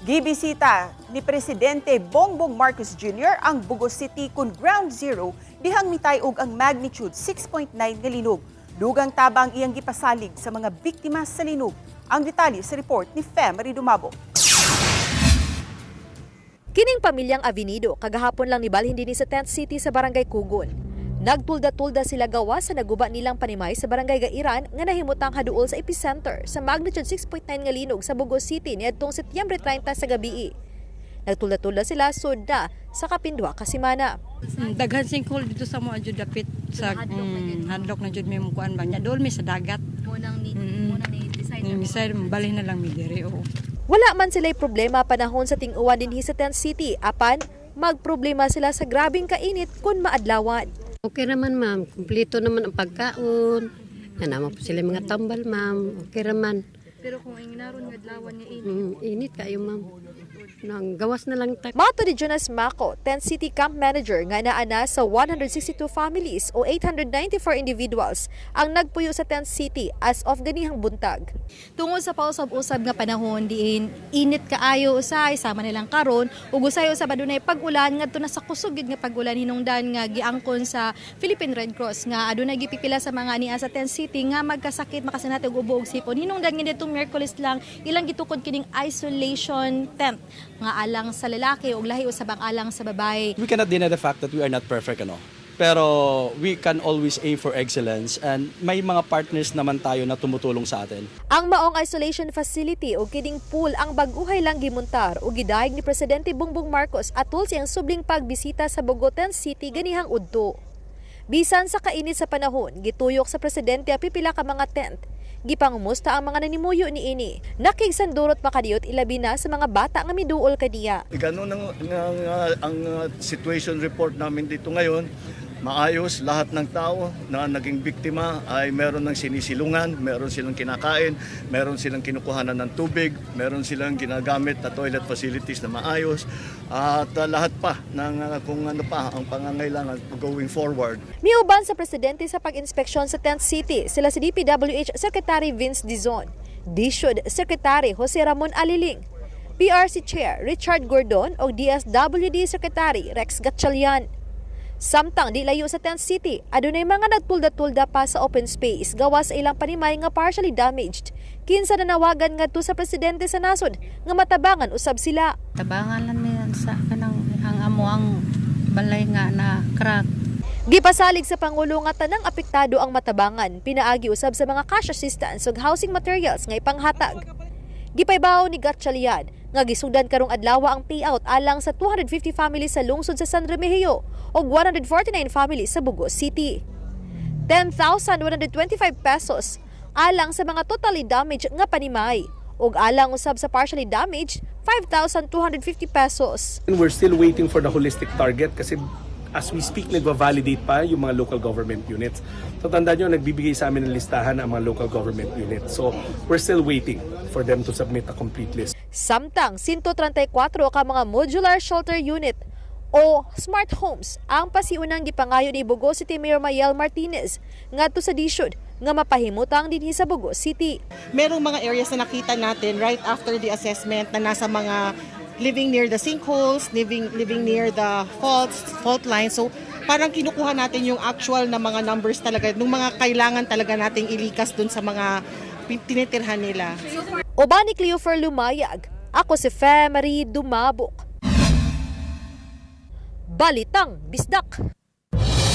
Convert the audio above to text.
Gibisita ni Presidente Bongbong Marcos Jr. ang Bogo City kun ground zero dihang mitay-og ang magnitude 6.9 nga linog. Dugang tabang iyang gipasalig sa mga biktima sa linog. Ang detalye sa report ni Femery Dumabo. Kining pamilyang Avenido, kagahapon lang nibalhin dinhi sa Tent City sa Barangay Kugon. Nagtulda-tulda sila gawa sa naguba nilang panimay sa Barangay Gairan nga nahimutang haduol sa epicenter sa magnitude 6.9 nga linog sa Bogo City niadtong Setyembre 30 sa gabii. Nagtulda-tulda sila sudna sa kapindua ka semana. Daghan sinkhole dito sa mga jud dapit sa hadlok na jud mi mo kuan ba nya dool mi sa dagat. Munang ni munang ni decide. Ni misay balhin na lang mi diri, oo. Wala man sila'y problema panahon sa ting-uwan dinhi sa Tent City apan magproblema sila sa grabing kainit kung maadlawan. Okay raman, ma'am. Kumpleto naman ang pagkaon. Yan naman po sila mga tambal, ma'am. Okay raman. Pero kung ingnaron nga adlawan nga init. Init kayo, ma'am. Nang gawas na lang ta. Mato ni Jonas Mako, Tent City Camp Manager, nga naana sa 162 families o 894 individuals ang nagpuyo sa Tent City as of ganihang buntag. Tungod sa pausab-usab nga panahon diin init kaayo usay sama nilang karon ug usay usab adunay pag-ulan ngadto na sa kusog gid nga pag-ulan hinungdan nga giangkon sa Philippine Red Cross nga adunay gipipila sa mga ania sa Tent City nga magkasakit, makasinati og ubo og sipon. Hinungdan nga didtong Miyerkules lang ilang gitukod kining isolation tent nga alang sa lalaki ug lahi usab ang alang sa babae. We cannot deny the fact that we are not perfect, ano. Pero we can always aim for excellence and may mga partners naman tayo na tumutulong sa atin. Ang maong isolation facility o kining pool ang bag-uhay lang gimuntar o gidayeg ni Presidente Bongbong Marcos atol siyang subling pagbisita sa Bogo Tent City ganihang udto. Bisan sa kainit sa panahon, gituyok sa presidente ang pipila ka mga tent. Gipangumusta ang mga nanimuyo niini. Nakigsandurot makadiyot ilabi na sa mga bata nga miduol kaniya. Ganun ang situation report namin dito ngayon. Maayos, lahat ng tao na naging biktima ay meron ng sinisilungan, meron silang kinakain, meron silang kinukuhanan ng tubig, meron silang ginagamit na toilet facilities na maayos, at lahat pa ng kung ano pa ang pangangailangan going forward. Miuban sa presidente sa pag-inspeksyon sa Tent City sila si DPWH Secretary Vince Dizon, DHSUD Secretary Jose Ramon Aliling, PRC Chair Richard Gordon o DSWD Secretary Rex Gatchalian. Samtang di layo sa Tent City, adunay mga nagtulda-tulda pa sa open space gawa sa ilang panimay nga partially damaged. Kinsa nanawagan ngadto sa presidente sa nasod nga matabangan usab sila. Tabangan lang mi sa kanang ang amo ang balay nga na crack. Gipasalig sa Pangulo nga tanang apektado ang matabangan, pinaagi usab sa mga cash assistance ug housing materials nga ipanghatag. Gipaybaw ni Gatchalian nga gisugdan karong adlaw ang payout alang sa 250 families sa lungsod sa San Remigio ug 149 families sa Bogo City. 10,125 pesos alang sa mga totally damaged nga panimay ug alang usab sa partially damaged, 5,250 pesos. And we're still waiting for the holistic target kasi as we speak, nagva-validate pa yung mga local government units. So tandaan nyo, nagbibigay sa amin ng listahan ang mga local government units. So we're still waiting for them to submit a complete list. Samtang 134 ka mga modular shelter unit o smart homes ang pasiunang gipangayo ni Bogo City Mayor Mayel Martinez ngadto sa DHSUD nga mapahimutang dinhi sa Bogo City. Merong mga areas na nakita natin right after the assessment na nasa mga living near the sinkholes, living near the faults, fault lines. So parang kinukuha natin yung actual na mga numbers talaga nung mga kailangan talaga nating ilikas dun sa mga tinitirhan nila. Uban ni Cleofer Lumayag, ako si Fe Marie Dumabok. Balitang Bisdak.